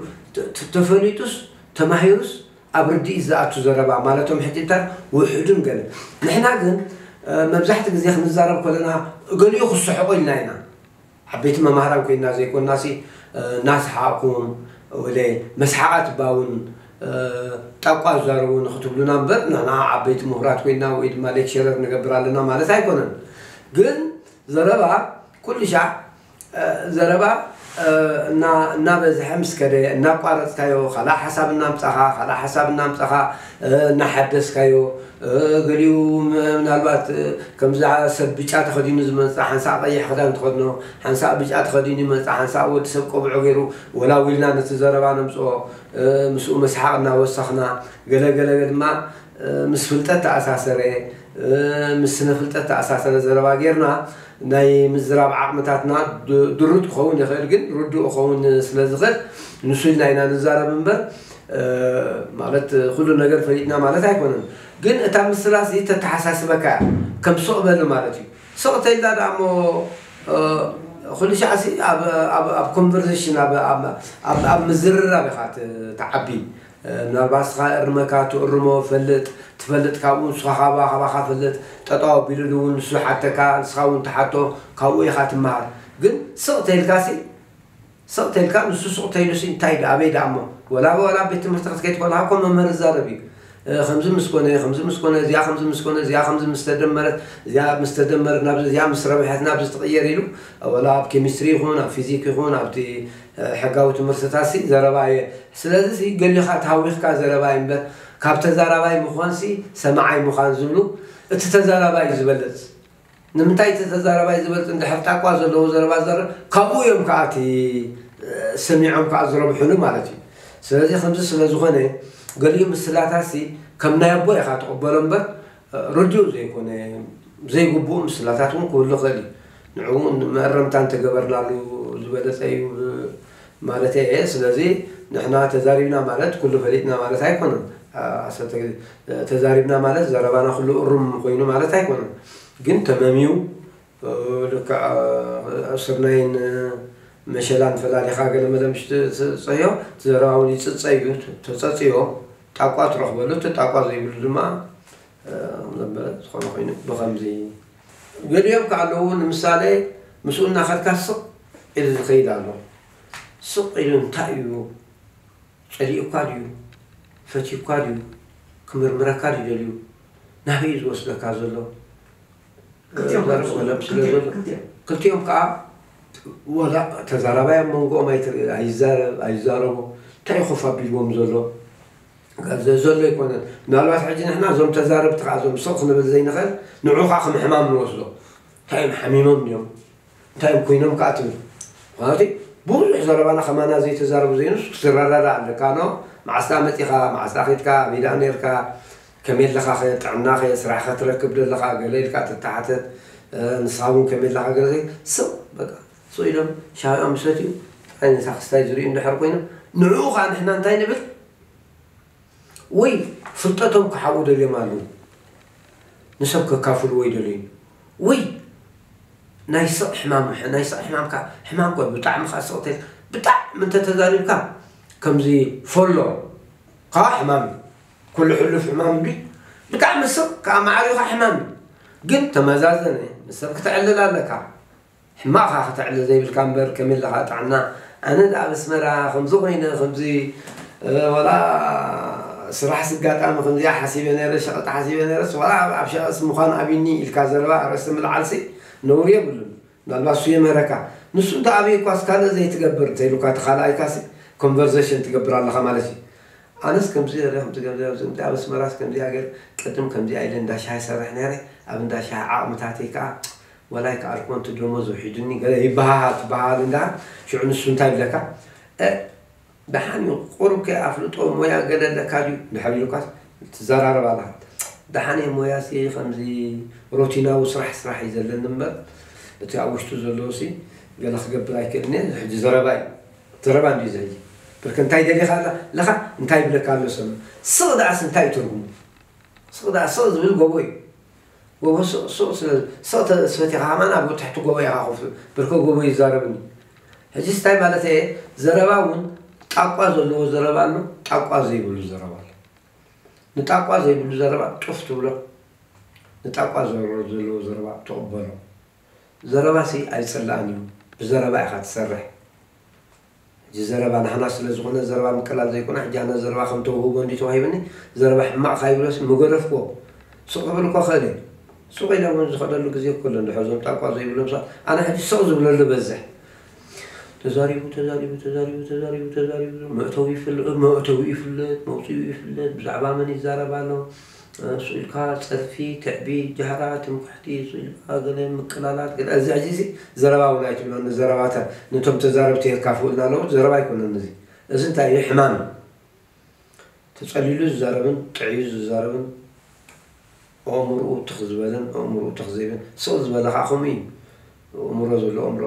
ተፈሊጡስ ተማሂሩስ ኣብ ርድኢት ዝኣቱ ዘረባ ማለቶም ሕጂ እንታይ ውሕድን ገለ ንሕና ግን መብዛሕቲ ግዜ ክንዛረብ ከለና ገሊኡ ክስሕቆ ኢልና ኢና ዓበይቲ መማህራን ኮይና ዘይኮናሲ እናሰሓቕኩም ወለ መስሓቓት ባውን ጣቋ ዝዛረቡ ንክትብሉና እምበር ንሕና ዓበይቲ ምሁራት ኮይና ወይ ድማ ሌክቸረር ንገብር ኣለና ማለት ኣይኮነን። ግን ዘረባ ኩሉ ሻዕ ዘረባ እናበዝሐ ምስ ከደ እናቋረፅካዮ ካልእ ሓሳብ እናምፃኻ ካልእ ሓሳብ እናምፃኻ እናሓደስካዮ ገሊኡ ምናልባት ከምዛ ሰብ ብጫ ተኸዲኑ ዝመፅእ ሓንሳእ ቀይሕ ክዳን ተኸድኖ ሓንሳእ ብጫ ተኸዲኑ ይመፅእ ሓንሳእ ወዲ ሰብ ቆብዖ ገይሩ ወላዊልና ነቲ ዘረባ ነምፅኦ ምስኡ መስሓቕ እናወሰኽና ገለገለ ድማ ምስ ፍልጠት ተኣሳሰረ ምስ ስነ ፍልጠት ተኣሳሰረ ዘረባ ጌርና ናይ ምዝራብ ዓቕምታትና ድሩት ክኸውን ይኽእል ግን ርዱእ ክኸውን ስለ ዝኽእል ንሱ ኢልና ኢና ንዛረብ እምበር ማለት ኩሉ ነገር ፈሊጥና ማለት ኣይኮነን ግን እታ ምስላ ሲ ተተሓሳስበካ እያ ከም ሱቕ በል ማለት እዩ ሱቕ ተይላ ደኣ እሞ ኩሉ ሻዕ ሲ ኣብ ኮንቨርሴሽን ኣብ ምዝርራብ ኢኻ ትዓቢ ምናልባት ስኻ እርመካ ትእርሞ ፈልጥ ትፈልጥ ካብኡ ንስኻ ካባ ካባኻ ፈልጥ ጠጠው ኣቢሉሉ እውን ንሱ ሓተካ ንስኻ እውን ትሓቶ ካብኡ ኢኻ ትመሃር ግን ስቕ ተይልካ ሲ ስቕ ተይልካ ንሱ ስቕ ተይሉ ሲ እንታይ ዳ ኣበይ ዳ እሞ ወላ ወላ ቤት ትምህርቲ ክትከይድ ከለካ እኮ መምህር ይዛረብ እዩ ከምዚ ምስ ኮነ ከምዚ ምስ ኮነ እዚኣ ከምዚ ምስ ኮነ እዚኣ ከምዚ ምስ ተደመረት እዚኣ ምስ ተደመረት ናብዚ እዚኣ ምስ ረብሐት ናብዚ ትቕየር ኢሉ ወላ ኣብ ኬሚስትሪ ይኹን ኣብ ፊዚክ ይኹን ኣብቲ ሕጋዊ ትምህርትታት ሲ ዘረባ እየ ስለዚ ሲ ገሊኻ ተሃዊኽካ ዘረባ እዩ እምበር ካብ ተዛራባይ ምዃን ሲ ሰማዓይ ምዃን ዝብሉ እቲ ተዛራባይ እዩ ዝበልፅ ንምንታይ እቲ ተዛራባይ ዝበልፅ እንድሕር ጣቋ ዘለዎ ዘረባ ዘረ ካብኡ እዮም ከዓ እቲ ሰሚዖም ከዓ ዝረብሑሉ ማለት እዩ ስለዚ ከምዚ ስለ ዝኾነ ገሊኡ ምስላታት ሲ ከም ናይ ኣቦ ኢኻ ትቕበሎ እምበር ርድኡ ዘይኮነ ዘይግብኡ ምስላታት እውን ክህሉ ይኽእል እዩ ንዕኡ እውን መእረምታ እንተገበርናሉ ዝበለፀ እዩ ማለት እየ ስለዚ ንሕና ተዛሪብና ማለት ኩሉ ፈሊጥና ማለት ኣይኮነን ተዛሪብና ማለት ዘረባና ኩሉ እሩም ኮይኑ ማለት ኣይኮነን ግን ተመምዩ ልክዕ ስርናይን መሸላን ፈላሊኻ ገለ መለ ምሽ ትፀዮ እቲ ዘረባ እውን ይፅፀ እዩ ተፀፅዮ ጣቋ ትረኽበሉ እቲ ጣቋ ዘይብሉ ድማ ነበረ ዝኾነ ኮይኑ ብኸምዚ ገሊኦም ከዓ ኣለዉ ንምሳሌ ምስኡ እናኸድካ ስቕ ኢሉ ዝኸይድ ኣሎ ስቕ ኢሉ እንታይ እዩ ፀሊኡኳ ድዩ ፈትዩኳ ድዩ ክምርምረካ ድዩ ደልዩ ናበይ እዩ ዝወስደካ ዘሎ ክልቲኦም ከዓ ወላ ተዛራባይ ኣብ መንጎኦም ኣይዛረብ ኣይዛረቦ እንታይ ኮፍ ኣቢልዎም ዘሎ ዘሎ ኣይኮነን ምናልባት ሕጂ ንሕና እዞም ተዛረብቲ ከዓ እዞም ስቕ ክንብል ዘይንኽእል ንዑ ከዓ ከም ሕማም ንወስዶ እንታይ እዮም ሓሚሞም እዮም እንታይ እዮም ኮይኖም ከዓ ትብል ምክንያቱ ብዙሕ ዘረባና ከማና ዘይተዛረቡ ዘይኑስ ክትረዳዳ ኣለካ ኖ መዓስታ መፂኻ መዓስታ ኬድካ ኣበይ ደኣ ነርካ ከመይ ኣለኻ ኸ ጥዕና ኸ ስራሕ ኸ ትረክብ ደለኻ ገለ ኢልካ ትተሓተት ንስኻ እውን ከመይ ኣለኻ ገለ ስቕ በቃ ስቕ ኢሎም ሻሂኦም ዝሰትዩ ዓይነታ ክስታይ ዝርእዩ እንድሕር ኮይኖም ንዕኡ ከዓ ንሕና እንታይ ንብል ወይ ፍልጠቶም ክሓብኡ ደልዮም ኣለዉ ንሰብ ከካፍልዎ ይደልዩ ወይ ናይ ስቕ ሕማም ናይ ስቕ ሕማም ከዓ ሕማም ኮ ብጣዕሚ ከዓ ስቕ ተይል ብጣዕሚ እንተተዛሪብካ ከምዚ ፎሎ ከዓ ሕማም እዩ ኩሉ ሕሉፍ ሕማም እንዲ ብጣዕሚ ስቕ ከዓ ማዕሪኻ ሕማም እዩ ግን ተመዛዘነ ንሰብ ክተዕልል ኣለካ ሕማቕኻ ከተዕልል ዘይብልካ እምበር ከመይ ኣለኻ ጥዕና ኣነ ደኣ ኣብ ኣስመራ ከምዚ ኮይነ ከምዚ ወላ ስራሕ ስጋጣሚ ከምዚኣ ሓሲበ ነረ ሸቐጥ ሓሲበ ነረስ ወላ ኣብ ሸቐስ ምዃን ኣብኒ ኢልካ ዘረባ ኣርእስቲ ምልዓልሲ ነውሪ የብሉን ምናልባት እሱ የምህረካ ንሱ እንተ ኣበይ እኳስ ካልእ ዘይትገብር እንተኢሉካ እቲ ካልኣይካሲ ኮንቨርሴሽን ትገብር ኣለኻ ማለት እዩ ኣነስ ከምዚ ገለ ከምዚ ገለ ኣብዚ ከምዚ ኣብ ኣስመራስ ከምዚ ሃገር ቅድም ከምዚ ኢለ እንዳ ሻሂ ሰርሕ ነይረ ኣብ እንዳ ሻሂ ዓቕምታተይ ከዓ ወላ ኣይከኣልኩዎን እቲ ደሞዝ ውሒዱኒ ገለ ይበሃሃል ትበሃል እንዳ ሽዑ ንሱ እንታይ ይብለካ እ ደሓን እዩ ቁሩብ ከ ኣፍልጦ ሞያ ገለ ኣለካ ድዩ እንድሕር ኢሉካስ ትዘራረብ ኣለኻ ደሓን እየ ሞያሲ ከምዚ ሮቲናዊ ስራሕ ስራሕ እዩ ዘለኒ እምበር እቲ ኣብ ውሽጡ ዘለዎሲ ገለ ክገብር ኣይክእልን እየ ሕጂ ዘረባ እዩ ዘረባ እንድዩ እዚ ሕጂ በልከ እንታይ ደሊኻ ኣለኻ እንታይ ይብለካ ኣሎ ሰብ ስቕ ደኣስ እንታይ እዩ ትርጉሙ ስቕ ደኣ ስቕ ዝብል ጎቦ እዩ ጎቦ ስቕ ስቕ ስለ ስቕ ተስፈቲኻ ከማን ኣብ ትሕቲ ጎቦ ኢኻ ኮፍ በልከ ጎቦ ይዛረብኒ ሕጂስ እንታይ ማለት እየ ዘረባ እውን ጣቋ ዘለዎ ዘረባ ኣሎ ጣቋ ዘይብሉ ዘረባ ኣሎ ንጣቋ ዘይብሉ ዘረባ ጡፍ ትብሎ ንጣቋ ዘረባ ዘለዎ ዘረባ ትቕበሎ ዘረባሲ ኣይፅላእን እዩ ብዘረባ ኢኻ ትሰርሕ። ሕጂ ዘረባ ናህና ስለ ዝኾነ ዘረባ ምቅላል ዘይኮነ፣ ሕጂ ኣነ ዘረባ ከም ተውህቦ እንዲ ተዋሂብኒ፣ ዘረባ ሕማቕ ካይብለስ ምገደፍክዎ። ስቕ ክብል እኮ ኸእለ። ስቕ ኢለ እውን ዝኸደሉ ግዜ እኮ ኣሎ። እንድሕር እዞም ጣቋ ዘይብሎም ሰባት፣ ኣነ ሕጂ ስቕ ዝብለሉ በዝሕ። ተዛሪቡ፣ ተዛሪቡ፣ ተዛሪቡ፣ ተዛሪቡ፣ ተዛሪቡ፣ መእተዊ ይፍለ-፣ መእተዊ ይፍለጥ፣ መውፅኡ ይፍለጥ፣ ብዛዕባ መን ይዛረብ ኣሎ፣ ስኢልካ ጸርፊ፣ ትዕቢት፣ ጃህራ፣ ትምክሕቲ፣ ስኢልካ ገለ ምቅላላት፣ ገለ እዚ ሕጂ እዚ ዘረባ እውን ኣይትብሎ፣ ንዘረባታ ነቶም ተዛረብቲ የካፍኡልና ኣለዉ፣ ዘረባ ኣይኮነን እዚ። እዚ እንታይ እዩ? ሕማም እዩ። ተጸሊሉ ዝዛረብን ጥዕዩ ዝዛረብን ኣእምርኡ ትኽ ዝበለን ኣእምርኡ ትኽ ዘይብልን ስቕ ዝበለ ከዓ ከምኡ እዩ። ኣእምሮ ዘለዎ ኣእምሮ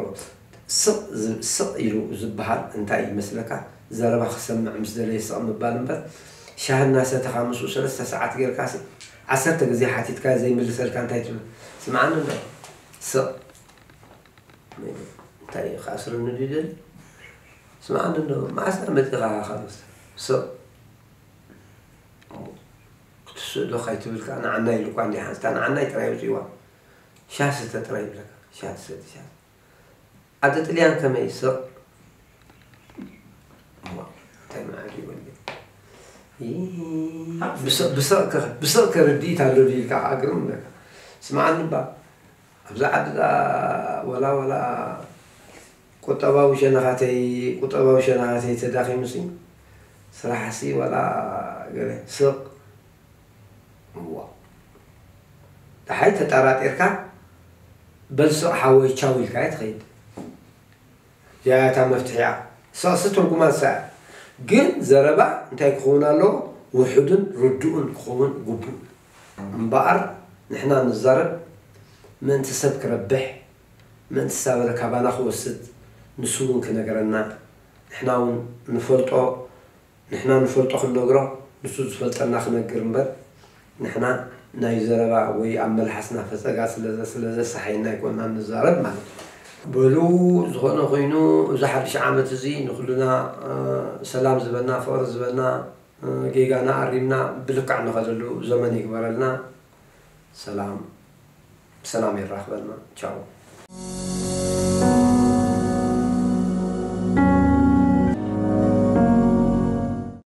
ስቕ ዝ-፣ ስቕ ኢሉ ዝበሃል እንታይ ይመስለካ? ዘረባ ክሰምዕ ምስ ደለየ ስቕ ምባል እምበር፣ ሻሂ እናሰተኻ ምስኡ ሰለስተ ሰዓት ጌርካሲ ዓሰርተ ግዜ ሓቲትካ ዘይምልሰልካ እንታይ ትብል? ስምዓኒ እንዶ ስቕ። እንታይ እዩ ክኣስረኒ ድዩ ደሊ? ስምዓኒ እንዶ መዓስ መፂኻ ካልኦት ስቕ ክትስእሎ ካይትብል ከዓ ንዓና ኢሉ እኳ እንዲሓንስታ ንዓናይ ጥራይ ውፅእዋ። ሻሂ ስተ ጥራይ ይብለካ። ሻሂ ትሰቲ ሻሂ። ኣብ ጥልያን ከመይ ስቕ? እሞ፣ እንታይ መዓት ይወልድ? ይህ፣ ብስቕ፣ ብስቕ ከ-፣ ብስቕ ከ ርድኢት ኣሎ ድዩ ኢልካ ከዓ ግርም ይብለካ። ስምዓኒ እባ፣ ኣብዚ ዓዲ ደኣ ወላ፣ ወላ ቁጠባዊ ሸነኻተይ፣ ቁጠባዊ ሸነኻተይ ተዳኺሙሲ፣ ስራሕሲ ወላ ገለ ስቕ። እዋ። ደሓይ ተጠራጢርካ፣ በል ስቕ ሓወይ ቻው ኢልካዮ ትኸይድ። እዚኣ እታ መፍትሒ እያ። ስቕሲ ትርጉማ ንሳ እያ። ግን ዘረባ እንታይ ክኸውን ኣለዎ? ውሑድን ርዱእን ክኸውን ግቡእ። እምበኣር ንሕና ንዛረብ ምእንቲ ሰብ ክረብሕ፣ ምእንቲ ሳበለ ካባና ክወስድ፣ ንሱ እውን ክነገረና፣ ንሕና እውን ንፈልጦ፣ ንሕና ንፈልጦ ክንነግሮ፣ ንሱ ዝፈልጠና ክነግር እምበር፣ ንሕና ናይ ዘረባ ወይ ኣብ መልሓስና ፈጸጋ ስለ ዘ-፣ ስለ ዘሳሓየና ኣይኮንና ንዛረብ ማለት እዩ። በሉ፣ ዝኾነ ኮይኑ፣ እዚ ሓድሽ ዓመት እዚ ንኹልና፣ እ፣ ሰላም ዝበልና፣ ፍቕሪ ዝበልና፣ እ፣ ጌጋና ኣሪምና ብልክዕ ንኸደሉ ዘመን ይግበረልና። ሰላም፣ ብሰላም የራኽበና። ቻው።